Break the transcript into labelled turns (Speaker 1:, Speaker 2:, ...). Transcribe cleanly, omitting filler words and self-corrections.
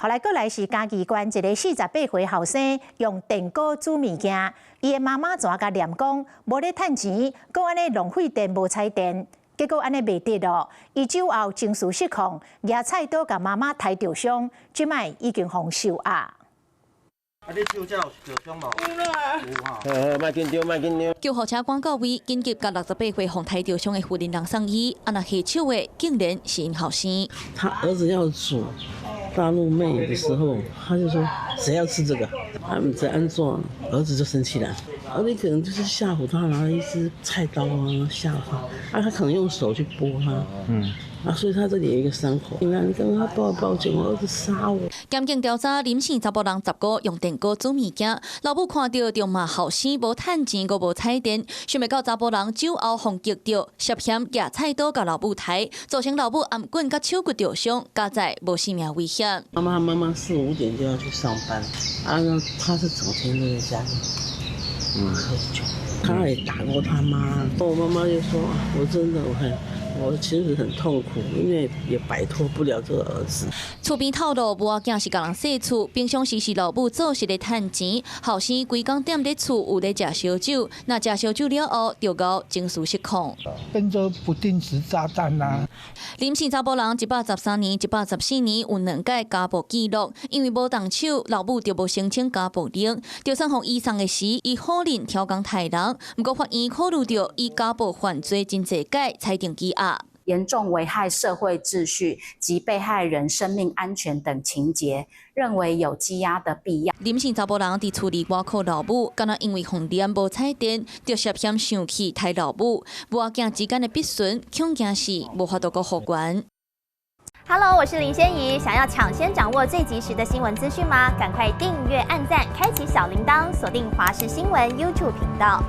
Speaker 1: 後來過來是嘉義縣一个48歲後生用電鍋煮物件，伊的媽媽怎共念講，無咧趁錢，閣按呢浪費電無彩電，結果按呢袂得咯。伊酒後情緒失控，舉菜刀共媽媽刣著傷，這擺已經予收押。
Speaker 2: 啊，你手這有受傷無？
Speaker 3: 有啦。
Speaker 2: 有吼。好好，莫緊張，莫緊張。
Speaker 4: 救護車趕到位，緊急共68歲予刣著傷的婦人送醫，啊，若下手的竟然是𪜶後生。
Speaker 5: 他兒子要煮大陸妹的時候，他就說誰要吃這個？他們在安怎，兒子就生氣了。兒子可能就是嚇唬他，拿了一支菜刀啊嚇他，啊，他可能用手去撥他，啊，所以他這裡有一個傷口。你看，你剛剛他報警，我兒子殺我。
Speaker 4: 檢警調查，林姓查埔人10號用電鍋煮物件，老母看著就罵後生無趁錢，閣無彩電，想袂到查埔人酒後予激著，涉嫌舉菜刀共老母刣，造成老母頷頸佮手骨著傷，佳哉無性命危險。
Speaker 5: 媽媽媽媽四五點就要去上班，啊，他是整天都在家裡，喝酒。他也打過他媽，我媽媽就說：我真的我很。我其實很痛苦，因為也擺脫不了這個兒子。
Speaker 4: 厝邊透露，母仔囝是共人踅厝，平常時是老母做事咧趁錢，後生規工踮咧厝有咧食燒酒，若食燒酒了後，就𠢕情緒失控，
Speaker 3: 變做不定時炸彈啦。
Speaker 4: 林姓查埔人113年、114年有兩擺家暴記錄，因為無動手，老母就無申請家暴令，就算予移送的時，伊否認刁工刣人，毋過法院考慮著伊家暴犯罪真濟擺，裁定羈押。
Speaker 6: 嚴重危害社會秩序及被害人生命安全等情節，認為有羈押的必要。
Speaker 4: 林姓查埔人佇厝裡外口老母，敢若因為予念無彩電，就涉嫌生氣刣老母，母仔囝之間的筆順，恐驚是無法度閣復原。
Speaker 7: Hello，我是林仙怡，想要搶先掌握最及時的新聞資訊嗎？趕快訂閱、按讚、開啟小鈴鐺，鎖定華視新聞 YouTube 頻道。